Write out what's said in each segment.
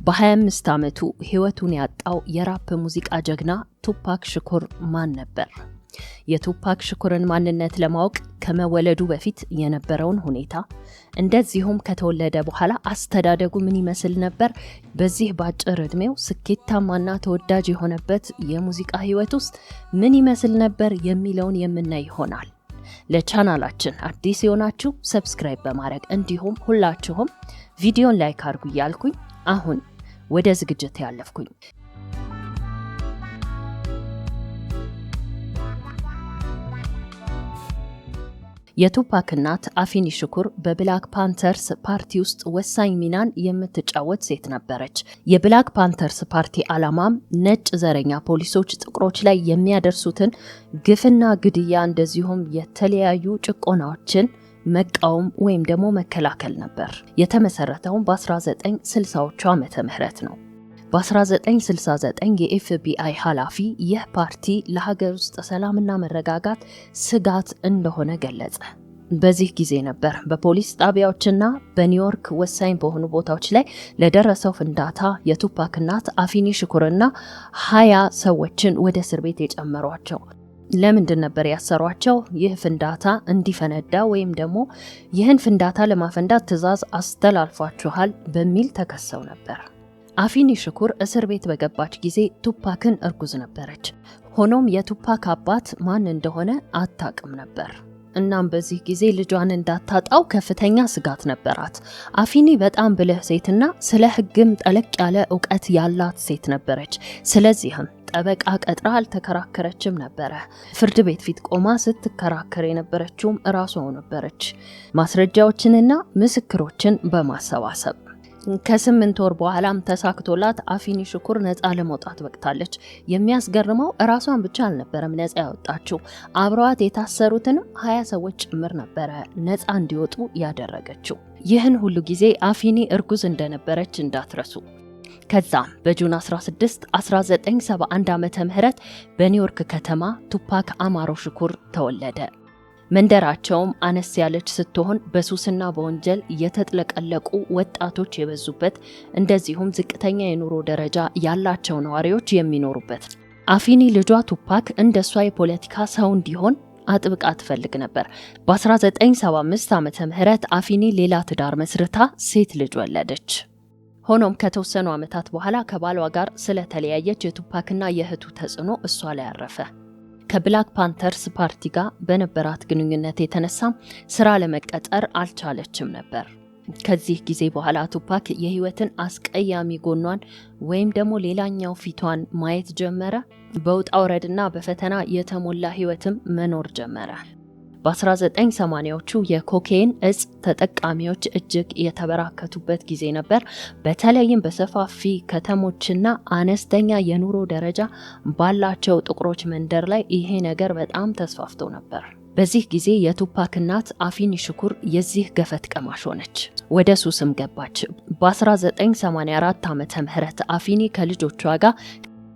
በ25 ዓመቱ ሕይወቱን ያጣው የራፕ ሙዚቃ ጀግና ቱፓክ ሽኩር ማን ነበር? የቱፓክ ሽኩርን ማንነት ለማወቅ ከመወለዱ በፊት የነበረውን ሁኔታ፣ እንደዚሁም ከተወለደ በኋላ አስተዳደጉ ምን ይመስል ነበር፣ በዚህ ባጭር ዕድሜው ስኬታማና ተወዳጅ የሆነበት የሙዚቃ ሕይወት ውስጥ ምን ይመስል ነበር የሚለውን የምናይ ይሆናል። ለቻናላችን አዲስ የሆናችሁ subscribe በማድረግ እንዲሁም ሁላችሁም ቪዲዮን like አድርጉ እያልኩኝ አሁን ወደ ዝግጅት ያለፍኩኝ። የቱፓክ እናት አፊኒ ሽኩር በ Black Panthers ፓርቲ ውስጥ ወሳኝ ሚናን የምትጫወት ሴት ነበረች። የ Black Panthers ፓርቲ ዓላማም ነጭ ዘረኛ ፖሊሶች ጥቁሮች ላይ የሚያደርሱትን ግፍና ግድያ እንደዚሁም የተለያዩ ጭቆናዎችን መቃወም ወይም ደግሞ መከላከል ነበር። የተመሰረተውም በ1960ዎቹ ዓመተ ምህረት ነው። በ1969 የ FBI ኃላፊ ይህ ፓርቲ ለሀገር ውስጥ ሰላምና መረጋጋት ስጋት እንደሆነ ገለጸ። በዚህ ጊዜ ነበር በፖሊስ ጣቢያዎችና በኒውዮርክ ወሳኝ በሆኑ ቦታዎች ላይ ለደረሰው ፍንዳታ የቱፓክ እናት አፊኒ ሽኩርና 20 ሰዎችን ወደ እስር ቤት የጨመሯቸው። ለምንድን ነበር ያሰሯቸው? ይህ ፍንዳታ እንዲፈነዳ ወይም ደግሞ ይህን ፍንዳታ ለማፈንዳት ትዕዛዝ አስተላልፏችኋል በሚል ተከሰው ነበር። አፊኒ ሽኩር እስር ቤት በገባች ጊዜ ቱፓክን እርጉዝ ነበረች። ሆኖም የቱፓክ አባት ማን እንደሆነ አታውቅም ነበር። እናም በዚህ ጊዜ ልጇን እንዳታጣው ከፍተኛ ስጋት ነበራት። አፊኒ በጣም ብልህ ሴትና ስለ ሕግም ጠለቅ ያለ እውቀት ያላት ሴት ነበረች። ስለዚህም ጠበቃ ቀጥራ አልተከራከረችም ነበረ። ፍርድ ቤት ፊት ቆማ ስትከራከር የነበረችውም እራሷው ነበረች፣ ማስረጃዎችንና ምስክሮችን በማሰባሰብ። ከ8 ወር በኋላም ተሳክቶላት አፊኒ ሽኩር ነፃ ለመውጣት በቅታለች። የሚያስገርመው እራሷን ብቻ አልነበረም ነፃ ያወጣችው፣ አብረዋት የታሰሩትንም 20 ሰዎች ጭምር ነበረ ነፃ እንዲወጡ ያደረገችው። ይህን ሁሉ ጊዜ አፊኒ እርጉዝ እንደነበረች እንዳትረሱ። ከዛም በ June 16 1971 ዓመተ ምህረት በኒውዮርክ ከተማ ቱፓክ አማሮ ሽኩር ተወለደ። መንደራቸውም አነስ ያለች ስትሆን በሱስና በወንጀል የተጥለቀለቁ ወጣቶች የበዙበት እንደዚሁም ዝቅተኛ የኑሮ ደረጃ ያላቸው ነዋሪዎች የሚኖሩበት። አፊኒ ልጇ ቱፓክ እንደሷ የፖለቲካ ሰው እንዲሆን አጥብቃ ትፈልግ ነበር። በ1975 ዓመተ ምህረት አፊኒ ሌላ ትዳር መስርታ ሴት ልጅ ወለደች። ሆኖም ከተወሰኑ ዓመታት በኋላ ከባሏ ጋር ስለተለያየች የቱፓክና የእህቱ ተጽዕኖ እሷ ላይ አረፈ። ከ Black Panthers ፓርቲ ጋር በነበራት ግንኙነት የተነሳ ስራ ለመቀጠር አልቻለችም ነበር። ከዚህ ጊዜ በኋላ ቱፓክ የህይወትን አስቀያሚ ጎኗን ወይም ደግሞ ሌላኛው ፊቷን ማየት ጀመረ። በውጣ ውረድና በፈተና የተሞላ ህይወትም መኖር ጀመረ። በ1980ዎቹ የኮኬን እጽ ተጠቃሚዎች እጅግ የተበራከቱበት ጊዜ ነበር። በተለይም በሰፋፊ ከተሞችና አነስተኛ የኑሮ ደረጃ ባላቸው ጥቁሮች መንደር ላይ ይሄ ነገር በጣም ተስፋፍቶ ነበር። በዚህ ጊዜ የቱፓክ እናት አፊኒ ሽኩር የዚህ ገፈት ቀማሽ ሆነች። ወደ ሱስም ገባች። በ1984 ዓመተ ምህረት አፊኒ ከልጆቿ ጋር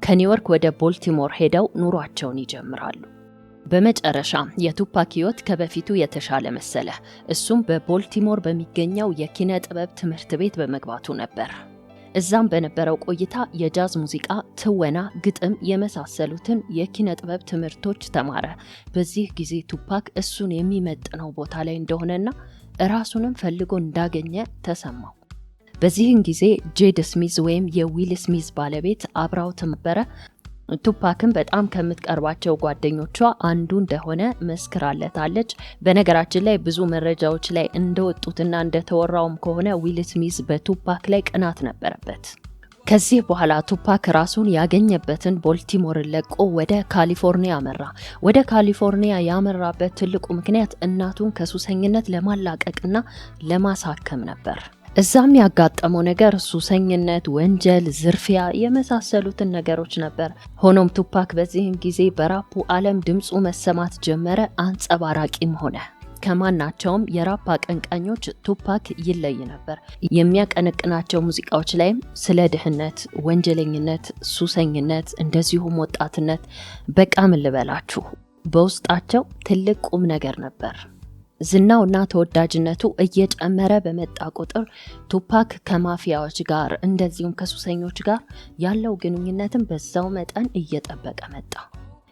ከኒውዮርክ ወደ ቦልቲሞር ሄደው ኑሯቸውን ይጀምራሉ። በመጨረሻ የቱፓክ ህይወት ከበፊቱ የተሻለ መሰለ። እሱም በቦልቲሞር በሚገኘው የኪነ ጥበብ ትምህርት ቤት በመግባቱ ነበር። እዛም በነበረው ቆይታ የጃዝ ሙዚቃ፣ ትወና፣ ግጥም የመሳሰሉትን የኪነ ጥበብ ትምህርቶች ተማረ። በዚህ ጊዜ ቱፓክ እሱን የሚመጥነው ቦታ ላይ እንደሆነና ራሱንም ፈልጎ እንዳገኘ ተሰማው። በዚህን ጊዜ ጄድ ስሚዝ ወይም የዊል ስሚዝ ባለቤት አብራው ነበረ። ቱፓክን በጣም ከምትቀርባቸው ጓደኞቿ አንዱ እንደሆነ መስክራለታለች። በነገራችን ላይ ብዙ መረጃዎች ላይ እንደወጡትና እንደተወራውም ከሆነ ዊል ስሚዝ በቱፓክ ላይ ቅናት ነበረበት። ከዚህ በኋላ ቱፓክ ራሱን ያገኘበትን ቦልቲሞርን ለቆ ወደ ካሊፎርኒያ አመራ። ወደ ካሊፎርኒያ ያመራበት ትልቁ ምክንያት እናቱን ከሱሰኝነት ለማላቀቅና ለማሳከም ነበር። እዛም ያጋጠመው ነገር ሱሰኝነት፣ ወንጀል፣ ዝርፊያ የመሳሰሉትን ነገሮች ነበር። ሆኖም ቱፓክ በዚህን ጊዜ በራፑ ዓለም ድምፁ መሰማት ጀመረ፣ አንጸባራቂም ሆነ። ከማናቸውም የራፕ አቀንቃኞች ቱፓክ ይለይ ነበር። የሚያቀነቅናቸው ሙዚቃዎች ላይም ስለ ድህነት፣ ወንጀለኝነት፣ ሱሰኝነት እንደዚሁም ወጣትነት፣ በቃ ምን ልበላችሁ በውስጣቸው ትልቅ ቁም ነገር ነበር። ዝናውና ተወዳጅነቱ እየጨመረ በመጣ ቁጥር ቱፓክ ከማፊያዎች ጋር እንደዚሁም ከሱሰኞች ጋር ያለው ግንኙነትም በዛው መጠን እየጠበቀ መጣ።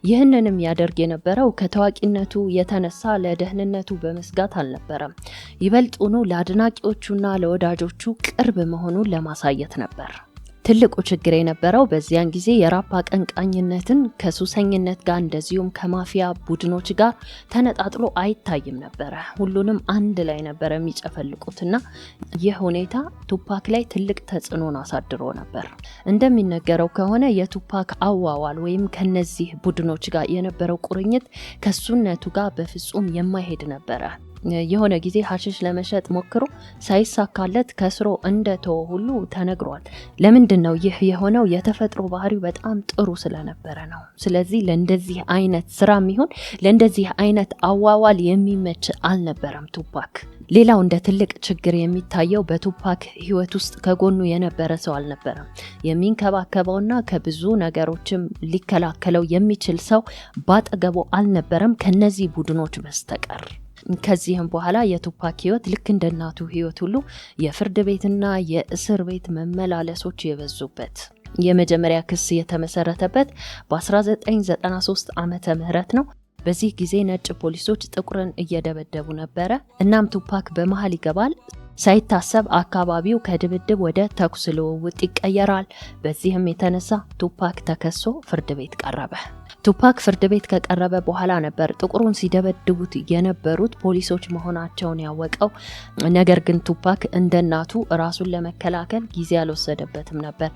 ይህንንም ያደርግ የነበረው ከታዋቂነቱ የተነሳ ለደህንነቱ በመስጋት አልነበረም። ይበልጡኑ ለአድናቂዎቹና ለወዳጆቹ ቅርብ መሆኑን ለማሳየት ነበር። ትልቁ ችግር የነበረው በዚያን ጊዜ የራፕ አቀንቃኝነትን ከሱሰኝነት ጋር እንደዚሁም ከማፊያ ቡድኖች ጋር ተነጣጥሎ አይታይም ነበረ። ሁሉንም አንድ ላይ ነበረ የሚጨፈልቁትና ይህ ሁኔታ ቱፓክ ላይ ትልቅ ተጽዕኖን አሳድሮ ነበር። እንደሚነገረው ከሆነ የቱፓክ አዋዋል ወይም ከነዚህ ቡድኖች ጋር የነበረው ቁርኝት ከሱነቱ ጋር በፍጹም የማይሄድ ነበረ። የሆነ ጊዜ ሀሽሽ ለመሸጥ ሞክሮ ሳይሳካለት ከስሮ እንደተወ ሁሉ ተነግሯል። ለምንድን ነው ይህ የሆነው? የተፈጥሮ ባህሪው በጣም ጥሩ ስለነበረ ነው። ስለዚህ ለእንደዚህ አይነት ስራ የሚሆን ለእንደዚህ አይነት አዋዋል የሚመች አልነበረም ቱፓክ። ሌላው እንደ ትልቅ ችግር የሚታየው በቱፓክ ሕይወት ውስጥ ከጎኑ የነበረ ሰው አልነበረም። የሚንከባከበውና ከብዙ ነገሮችም ሊከላከለው የሚችል ሰው ባጠገቡ አልነበረም ከነዚህ ቡድኖች በስተቀር። ከዚህም በኋላ የቱፓክ ሕይወት ልክ እንደ እናቱ ሕይወት ሁሉ የፍርድ ቤትና የእስር ቤት መመላለሶች የበዙበት። የመጀመሪያ ክስ የተመሰረተበት በ1993 ዓመተ ምህረት ነው። በዚህ ጊዜ ነጭ ፖሊሶች ጥቁርን እየደበደቡ ነበረ። እናም ቱፓክ በመሃል ይገባል። ሳይታሰብ አካባቢው ከድብድብ ወደ ተኩስ ልውውጥ ይቀየራል። በዚህም የተነሳ ቱፓክ ተከሶ ፍርድ ቤት ቀረበ። ቱፓክ ፍርድ ቤት ከቀረበ በኋላ ነበር ጥቁሩን ሲደበድቡት የነበሩት ፖሊሶች መሆናቸውን ያወቀው። ነገር ግን ቱፓክ እንደ እናቱ ራሱን ለመከላከል ጊዜ አልወሰደበትም ነበር።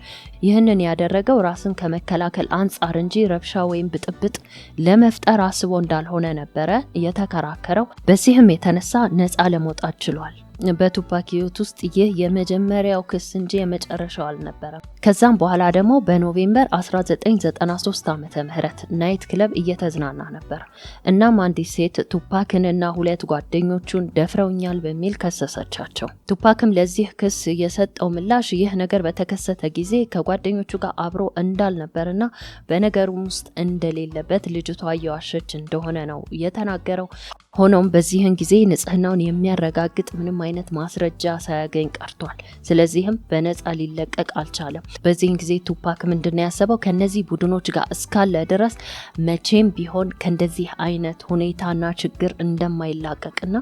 ይህንን ያደረገው ራስን ከመከላከል አንጻር እንጂ ረብሻ ወይም ብጥብጥ ለመፍጠር አስቦ እንዳልሆነ ነበረ የተከራከረው። በዚህም የተነሳ ነፃ ለመውጣት ችሏል። በቱፓክ ሕይወት ውስጥ ይህ የመጀመሪያው ክስ እንጂ የመጨረሻው አልነበረም። ከዛም በኋላ ደግሞ በ November 1993 ዓመተ ምህረት night club እየተዝናና ነበር። እናም አንዲት ሴት ቱፓክንና ሁለት ጓደኞቹን ደፍረውኛል በሚል ከሰሰቻቸው። ቱፓክም ለዚህ ክስ የሰጠው ምላሽ ይህ ነገር በተከሰተ ጊዜ ከጓደኞቹ ጋር አብሮ እንዳልነበርና በነገሩም ውስጥ እንደሌለበት ልጅቷ እየዋሸች እንደሆነ ነው የተናገረው። ሆኖም በዚህን ጊዜ ንጽህናውን የሚያረጋግጥ ምንም አይነት ማስረጃ ሳያገኝ ቀርቷል። ስለዚህም በነፃ ሊለቀቅ አልቻለም። በዚህን ጊዜ ቱፓክ ምንድነው ያሰበው? ከነዚህ ቡድኖች ጋር እስካለ ድረስ መቼም ቢሆን ከእንደዚህ አይነት ሁኔታና ችግር እንደማይላቀቅና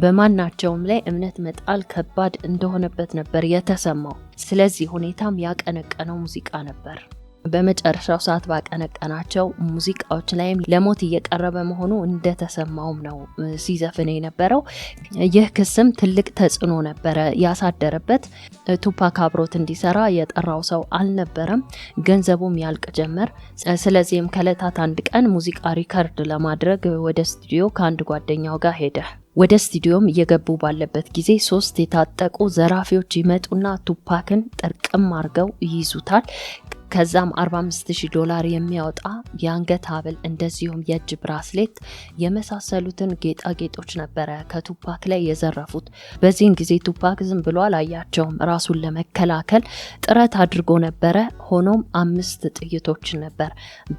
በማናቸውም ላይ እምነት መጣል ከባድ እንደሆነበት ነበር የተሰማው። ስለዚህ ሁኔታም ያቀነቀነው ሙዚቃ ነበር። በመጨረሻው ሰዓት ባቀነቀናቸው ሙዚቃዎች ላይም ለሞት እየቀረበ መሆኑ እንደተሰማውም ነው ሲዘፍን የነበረው። ይህ ክስም ትልቅ ተጽዕኖ ነበረ ያሳደረበት። ቱፓክ አብሮት እንዲሰራ የጠራው ሰው አልነበረም። ገንዘቡም ያልቅ ጀመር። ስለዚህም ከዕለታት አንድ ቀን ሙዚቃ record ለማድረግ ወደ ስቱዲዮ ከአንድ ጓደኛው ጋር ሄደ። ወደ ስቱዲዮም እየገቡ ባለበት ጊዜ ሶስት የታጠቁ ዘራፊዎች ይመጡና ቱፓክን ጥርቅም አድርገው ይይዙታል። ከዛም $45,000 የሚያወጣ የአንገት ሀብል እንደዚሁም የእጅ bracelet የመሳሰሉትን ጌጣጌጦች ነበረ ከቱፓክ ላይ የዘረፉት። በዚህን ጊዜ ቱፓክ ዝም ብሎ አላያቸውም። ራሱን ለመከላከል ጥረት አድርጎ ነበረ። ሆኖም 5 ጥይቶች ነበር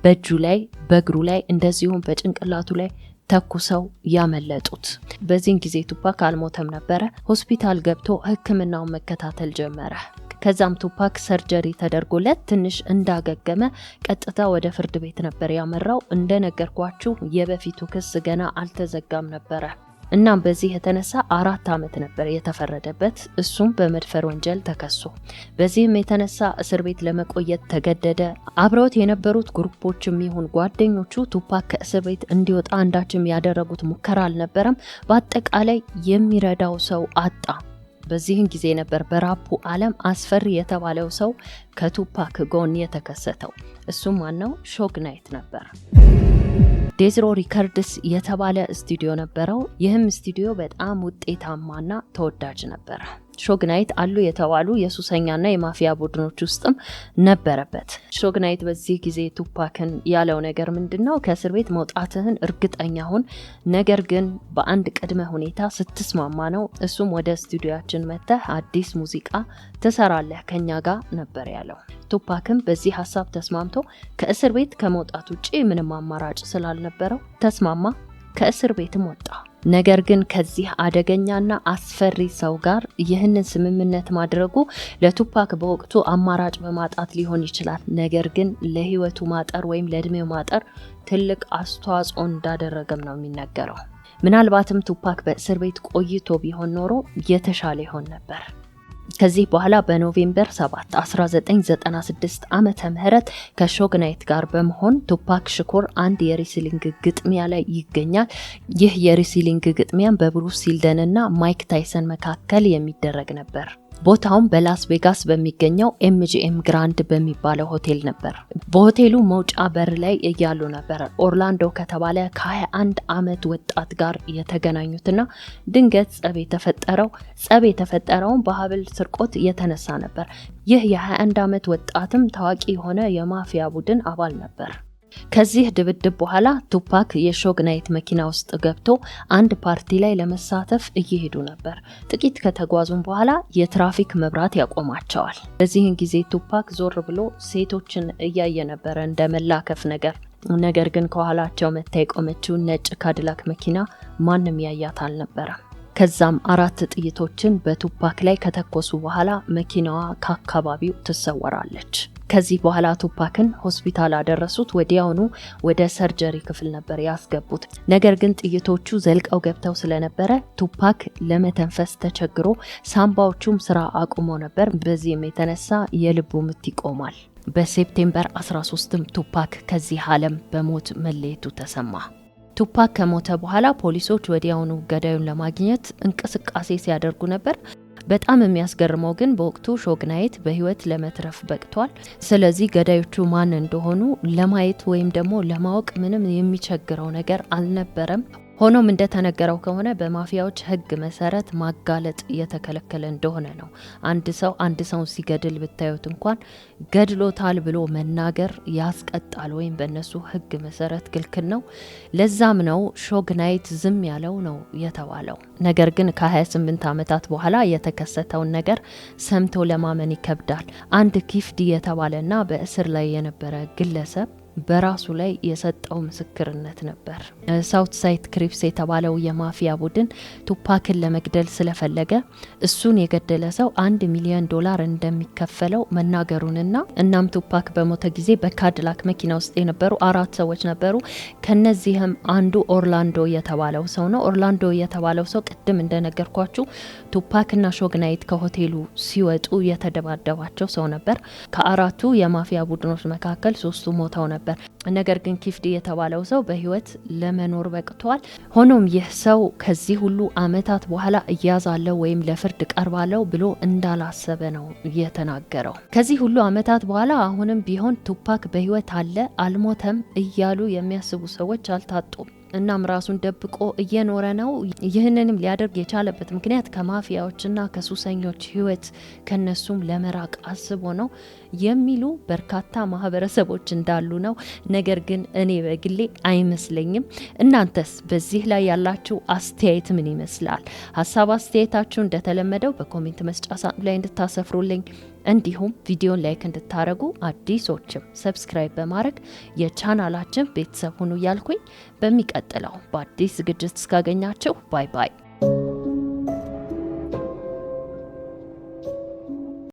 በእጁ ላይ፣ በእግሩ ላይ እንደዚሁም በጭንቅላቱ ላይ ተኩሰው ያመለጡት። በዚህን ጊዜ ቱፓክ አልሞተም ነበረ። ሆስፒታል ገብቶ ሕክምናውን መከታተል ጀመረ። ከዛም ቱፓክ surgery ተደርጎለት ትንሽ እንዳገገመ ቀጥታ ወደ ፍርድ ቤት ነበር ያመራው። እንደነገርኳችሁ የበፊቱ ክስ ገና አልተዘጋም ነበረ። እናም በዚህ የተነሳ 4 ዓመት ነበር የተፈረደበት፣ እሱም በመድፈር ወንጀል ተከሶ። በዚህም የተነሳ እስር ቤት ለመቆየት ተገደደ። አብረውት የነበሩት group ኦችም ይሁን ጓደኞቹ ቱፓክ ከእስር ቤት እንዲወጣ አንዳችም ያደረጉት ሙከራ አልነበረም። በአጠቃላይ የሚረዳው ሰው አጣ። በዚህን ጊዜ ነበር በራፑ ዓለም አስፈሪ የተባለው ሰው ከቱፓክ ጎን የተከሰተው። እሱም ማነው? ሾግ ናይት ነበር። Death Row Records የተባለ ስቱዲዮ ነበረው። ይህም ስቱዲዮ በጣም ውጤታማና ተወዳጅ ነበር። ሾግ ናይት አሉ የተባሉ የሱሰኛና የማፊያ ቡድኖች ውስጥም ነበረበት። ሾግ ናይት በዚህ ጊዜ ቱፓክን ያለው ነገር ምንድነው? ከእስር ቤት መውጣትህን እርግጠኛ ሁን፣ ነገር ግን በአንድ ቅድመ ሁኔታ ስትስማማ ነው። እሱም ወደ ስቱዲዮአችን መጥተህ አዲስ ሙዚቃ ትሰራለህ ከኛ ጋር ነበር ያለው። ቱፓክም በዚህ ሀሳብ ተስማምቶ ከእስር ቤት ከመውጣት ውጪ ምንም አማራጭ ስላልነበረው ተስማማ። ከእስር ቤትም ወጣ። ነገር ግን ከዚህ አደገኛና አስፈሪ ሰው ጋር ይህንን ስምምነት ማድረጉ ለቱፓክ በወቅቱ አማራጭ በማጣት ሊሆን ይችላል። ነገር ግን ለህይወቱ ማጠር ወይም ለእድሜው ማጠር ትልቅ አስተዋጽኦ እንዳደረገም ነው የሚነገረው። ምናልባትም ቱፓክ በእስር ቤት ቆይቶ ቢሆን ኖሮ የተሻለ ይሆን ነበር። ከዚህ በኋላ በ November 7 1996 ዓመተ ምህረት ከሾግ ናይት ጋር በመሆን ቱፓክ ሽኩር አንድ የ wrestling ግጥሚያ ላይ ይገኛል። ይህ የ wrestling ግጥሚያም በብሩስ ሲልደን እና ማይክ ታይሰን መካከል የሚደረግ ነበር። ቦታውም በላስ ቬጋስ በሚገኘው MGM Grand በሚባለው ሆቴል ነበር። በሆቴሉ መውጫ በር ላይ እያሉ ነበር ኦርላንዶ ከተባለ ከ21 ዓመት ወጣት ጋር የተገናኙትና ድንገት ጸብ የተፈጠረውን በሀብል ስርቆት የተነሳ ነበር። ይህ የ21 ዓመት ወጣትም ታዋቂ የሆነ የማፊያ ቡድን አባል ነበር። ከዚህ ድብድብ በኋላ ቱፓክ የሾግ ናይት መኪና ውስጥ ገብቶ አንድ ፓርቲ ላይ ለመሳተፍ እየሄዱ ነበር። ጥቂት ከተጓዙም በኋላ የትራፊክ መብራት ያቆማቸዋል። በዚህን ጊዜ ቱፓክ ዞር ብሎ ሴቶችን እያየ ነበረ እንደ መላከፍ ነገር። ነገር ግን ከኋላቸው መታ የቆመችው ነጭ ካድላክ መኪና ማንም ያያት አልነበረም። ከዛም 4 ጥይቶችን በቱፓክ ላይ ከተኮሱ በኋላ መኪናዋ ከአካባቢው ትሰወራለች። ከዚህ በኋላ ቱፓክን ሆስፒታል አደረሱት። ወዲያውኑ ወደ surgery ክፍል ነበር ያስገቡት። ነገር ግን ጥይቶቹ ዘልቀው ገብተው ስለነበረ ቱፓክ ለመተንፈስ ተቸግሮ ሳምባዎቹም ስራ አቁሞ ነበር። በዚህም የተነሳ የልቡ ምት ይቆማል። በ September 13 ቱፓክ ከዚህ ዓለም በሞት መለየቱ ተሰማ። ቱፓክ ከሞተ በኋላ ፖሊሶች ወዲያውኑ ገዳዩን ለማግኘት እንቅስቃሴ ሲያደርጉ ነበር። በጣም የሚያስገርመው ግን በወቅቱ ሾግ ናይት በህይወት ለመትረፍ በቅቷል። ስለዚህ ገዳዮቹ ማን እንደሆኑ ለማየት ወይም ደግሞ ለማወቅ ምንም የሚቸግረው ነገር አልነበረም። ሆኖም እንደተነገረው ከሆነ በማፊያዎች ህግ መሰረት ማጋለጥ የተከለከለ እንደሆነ ነው። አንድ ሰው አንድ ሰውን ሲገድል ብታዩት እንኳን ገድሎታል ብሎ መናገር ያስቀጣል ወይም በእነሱ ህግ መሰረት ክልክል ነው። ለዛም ነው ሾግ ናይት ዝም ያለው ነው የተባለው። ነገር ግን ከ28 ዓመታት በኋላ የተከሰተውን ነገር ሰምቶ ለማመን ይከብዳል። አንድ ኪፍዲ የተባለና በእስር ላይ የነበረ ግለሰብ በራሱ ላይ የሰጠው ምስክርነት ነበር። Southside Crips የተባለው የማፊያ ቡድን ቱፓክን ለመግደል ስለፈለገ እሱን የገደለ ሰው $1 ሚሊዮን እንደሚከፈለው መናገሩንና እናም ቱፓክ በሞተ ጊዜ በካድላክ መኪና ውስጥ የነበሩ 4 ሰዎች ነበሩ። ከነዚህም አንዱ ኦርላንዶ የተባለው ሰው ነው። ኦርላንዶ የተባለው ሰው ቅድም እንደነገርኳችሁ ቱፓክና ሾግ ናይት ከሆቴሉ ሲወጡ የተደባደባቸው ሰው ነበር። ከአራቱ የማፊያ ቡድኖች መካከል 3ቱ ሞተው ነበር። ነገር ግን ኪፍዲ የተባለው ሰው በህይወት ለመኖር በቅቷል። ሆኖም ይህ ሰው ከዚህ ሁሉ አመታት በኋላ እያዛለው ወይም ለፍርድ ቀርባለው ብሎ እንዳላሰበ ነው የተናገረው። ከዚህ ሁሉ አመታት በኋላ አሁንም ቢሆን ቱፓክ በህይወት አለ አልሞተም እያሉ የሚያስቡ ሰዎች አልታጡም። እናም ራሱን ደብቆ እየኖረ ነው። ይህንንም ሊያደርግ የቻለበት ምክንያት ከማፊያዎችና ከሱሰኞች ህይወት ከነሱም ለመራቅ አስቦ ነው የሚሉ በርካታ ማህበረሰቦች እንዳሉ ነው። ነገር ግን እኔ በግሌ አይመስለኝም። እናንተስ በዚህ ላይ ያላችሁ አስተያየት ምን ይመስላል? ሀሳብ አስተያየታችሁ እንደተለመደው በ comment መስጫ ሳጥን ላይ እንድታሰፍሩልኝ እንዲሁም ቪዲዮን like እንድታረጉ አዲሶችም subscribe በማድረግ የቻናላችን ቤተሰብ ሁኑ እያልኩኝ በሚቀጥለው በአዲስ ዝግጅት እስካገኛችሁ bye bye።